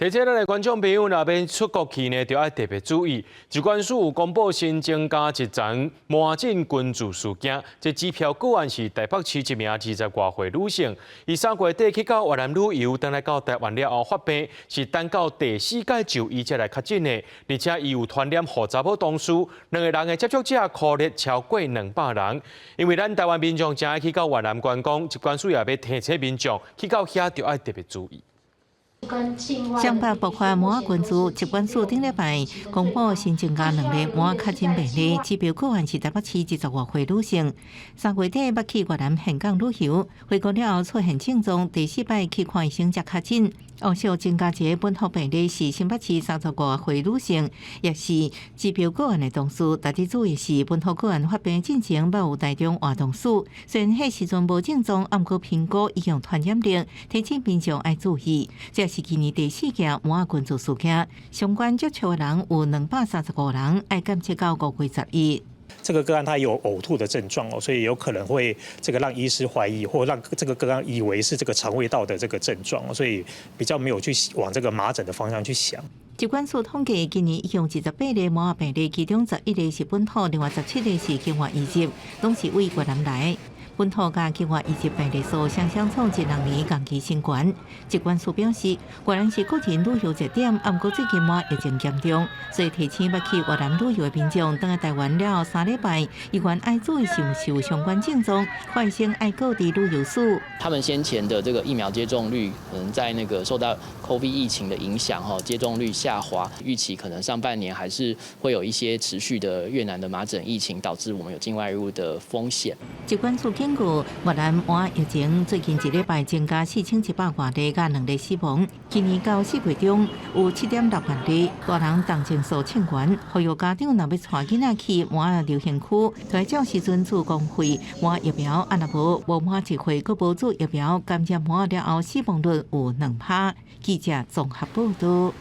提醒咱的觀眾朋友，若欲出國去呢，就愛特別注意。疾管署有公布新增加一宗麻疹群聚事件，這指標個案是台北市一名20外歲女性，伊3月底去到越南旅遊，轉來到台灣了後發病，是等到第四擺就醫才來確診的，而且伊有傳染予查某同事，兩个人的接觸者可能超過200人。因為咱台灣民眾誠愛去到越南觀光，疾管署也欲提醒民眾去到遐就愛特別注意。雙北爆發麻仔群聚，疾管署頂禮拜公布新增加兩例麻仔確診病例，指標個案是台北市20外歲女性，3月底捌去越南峴港旅遊，回國了後出現症狀，第四擺去看醫生才確診。後續增加一個本土病例是新北市30外歲女性，也是指標個案的同事。值得注意是，本土個案發病進前捌有台中活動史，雖然彼時陣無症狀，毋過評估已有傳染力，提醒民眾愛注意。這是今年第四件麻仔群聚事件，相關接觸的人有235人，愛檢測到5月10日。這個個案他有嘔吐的症狀哦，所以有可能會這個讓醫師懷疑，或讓這個個案以為是這個腸胃道的這個症狀，所以比較沒有去往這個麻疹的方向去想。疾管署統計，今年一共28例麻仔病例，其中11例是本土，另外17例是境外移入，攏是對越南來。本土佮境外移入病例數雙雙創這兩年同期新懸。疾管署表示，越南是國人旅遊熱點，毋過最近麻疫情嚴重，所以提醒欲去越南旅遊的民眾，轉來台灣了後3禮拜，依然愛注意是毋是有相關症狀，看醫生愛告知旅遊史。他們先前的這個疫苗接種率，可能在那個受到 COVID 疫情的影響，哈，接種率下滑，預期可能上半年還是會有一些持續的越南的麻疹疫情，導致我們有境外移入的風險。疾管署警告，越南麻疫情最近一禮拜增加4100外例，佮兩例死亡。今年到4月中有7.6萬例，大人同情數千懸。呼籲家長若欲帶囡仔去麻流行區，就照時陣注公費麻疫苗，啊若無無滿1歲，閣無注疫苗，感染麻了後死亡率有2趴。記者綜合報道。